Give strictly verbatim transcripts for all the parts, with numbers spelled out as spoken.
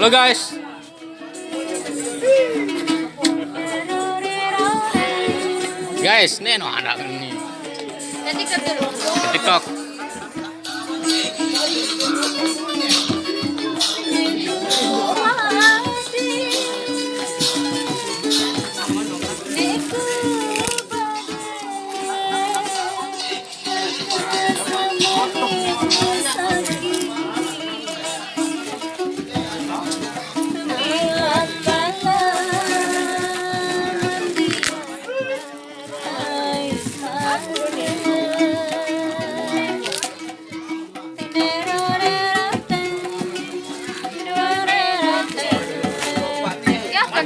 Halo guys. Guys, ini no anak ini. Nanti kerja dulu. TikTok. Ya, kan.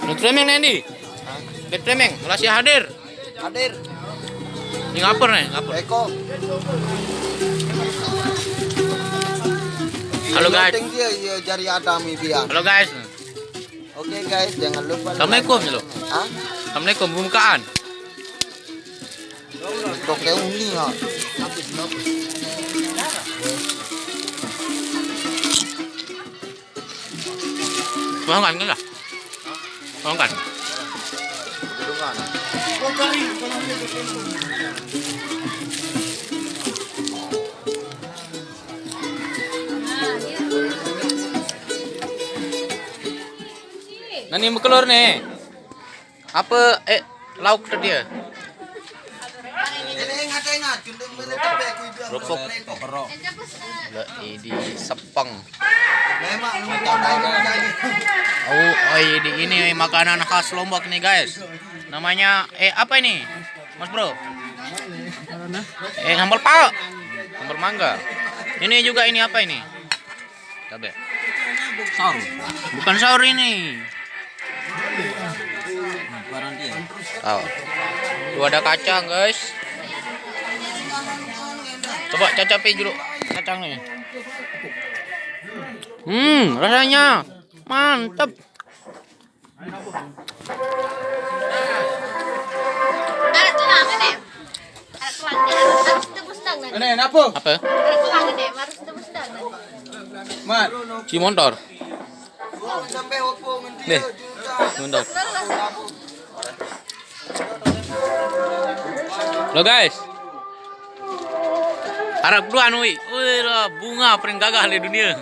Nutriming Nendi. Nutriming, masih hadir. Hadir. Ini ngapur nih, ngapur. Eko. Halo guys. Penting dia, iya, jari Adam ini dia. Halo guys. Oke guys, jangan lupa. Assalamualaikum, like. Halo. Hah? Assalamualaikum, pembukaan. Toke uni ya. Mau kan, enggak? Mau kan? Nah, ini mau keluar nih. Apa, eh, lauk tadi ya? Rokok. Lah, ini sepeng. Oh, oh, ini, ini makanan khas Lombok nih, guys. Namanya, eh, apa ini, Mas Bro? Eh, sambal pao. Sambal mangga. Ini juga, ini apa ini? Cabe. Sahur. Bukan sahur ini. Tahu. Tuh ada kacang, guys. Coba cacapi dulu kacangnya. Hmm, rasanya mantep. Ada tulang, ada. Ada tulang, ada. Harus tebus tulang nanti. Ini apa? Apa? Ada tulang, ada. Harus tebus tulang nanti. Mat. Ci motor. Deh. Motor. Lo guys. Arab dua anu, wi. Wih lah, bunga paling gagah di dunia.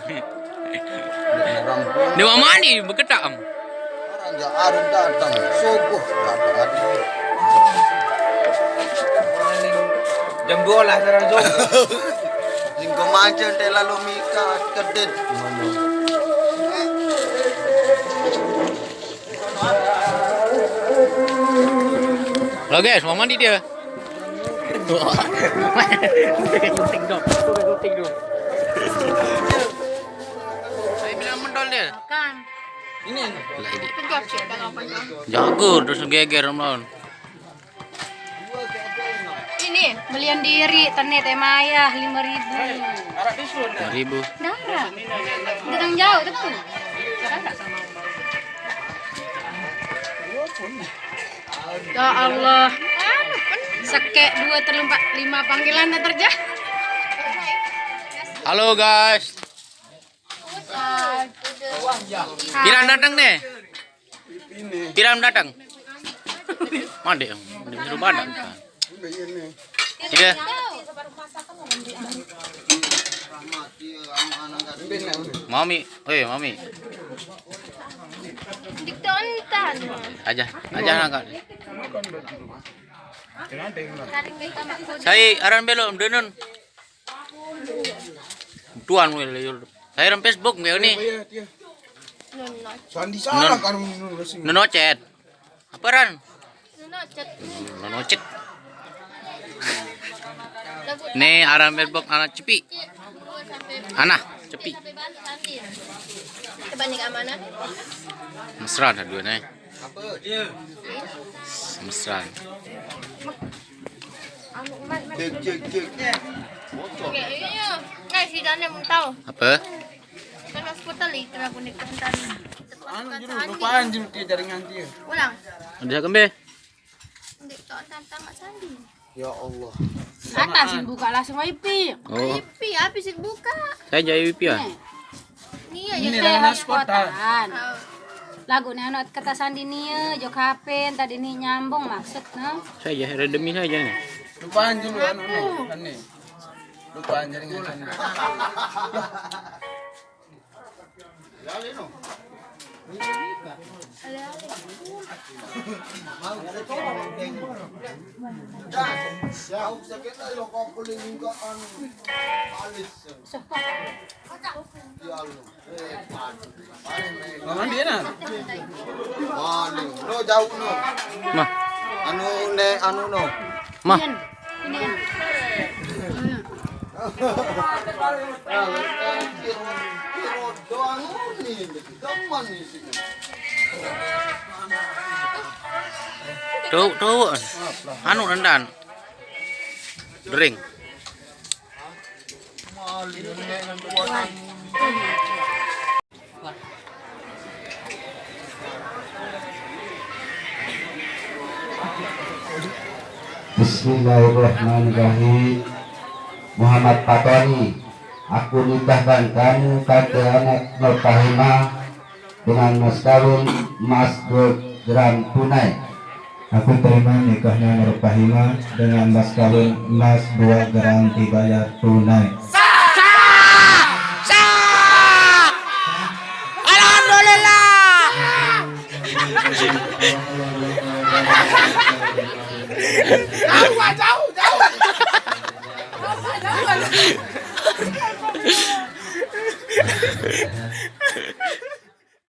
Dewa mandi beketak am. Orang ya arung datang, subuh datang. Jam dua lah sekarang subuh. Singko mancing teh lalu mika kedit. Lo guys, mau mandi dia. Syuting dong. Syuting dong. Saya bilang mendol dia. Makan. Ini. Lah, ini. Tegak sih, kalau apa-apa. Jago, terus geger, Om Lon. Ini, belian diri, tenet, eh, mayah, lima ribu. Lima ribu. Darah. Datang jauh, betul. Darah sama. Ya Allah. Sekek dua terlumpak lima panggilan dah terjah. Halo guys. Piran datang nih. Piran datang. Mande, mande suruh datang. Iya. Mami, eh mami. Aja, aja angkat. Saya aran belok denun. Tuan wele yul. Saya aran Facebook nggak ini. Sandi salah kan menurut sing. Nonocet. Apa ran? Nonocet. Nonocet. Nih aran Facebook anak cepi. Anak cepi. Coba nih keamanan. Mesra ada dua nih. Mesra. Cek, cek, cek. Oke, iya. Eh, si Dani mau tahu. Apa? Kan hospital itu aku nih tentang. Anu juru lupaan juru dia jaringan dia. Ulang. Bisa kembe? Ndik tok tentang Mak Sandi. Ya Allah. Atas sing buka langsung wifi. Oh. Wifi, apa sing buka? Saya jadi wifi ya? Nih. Iya, ini ya. Ini lah, spontan. Lagu nih anak kata sandi nih, jok H P, tadi nih nyambung maksud, no? Saya aja, ada demi saja nih. Lupa anjir, lu anu, nih, kan nih. Lupa anjir, nggak kan. Mama dia nah. Mana? No, jauh no. Mah. Anu ne, anu no. Mah. Tuh, tuh. Anu rendan. Dering. Bismillahirrahmanirrahim. Muhammad Patoni, aku nikahkan kamu, kakek anak Nur Fahima, dengan mas kawin emas dua gram tunai. Aku terima nikahnya Nur Fahima dengan mas kawin emas dua gram dibayar tunai. Sah! Sah! Alhamdulillah.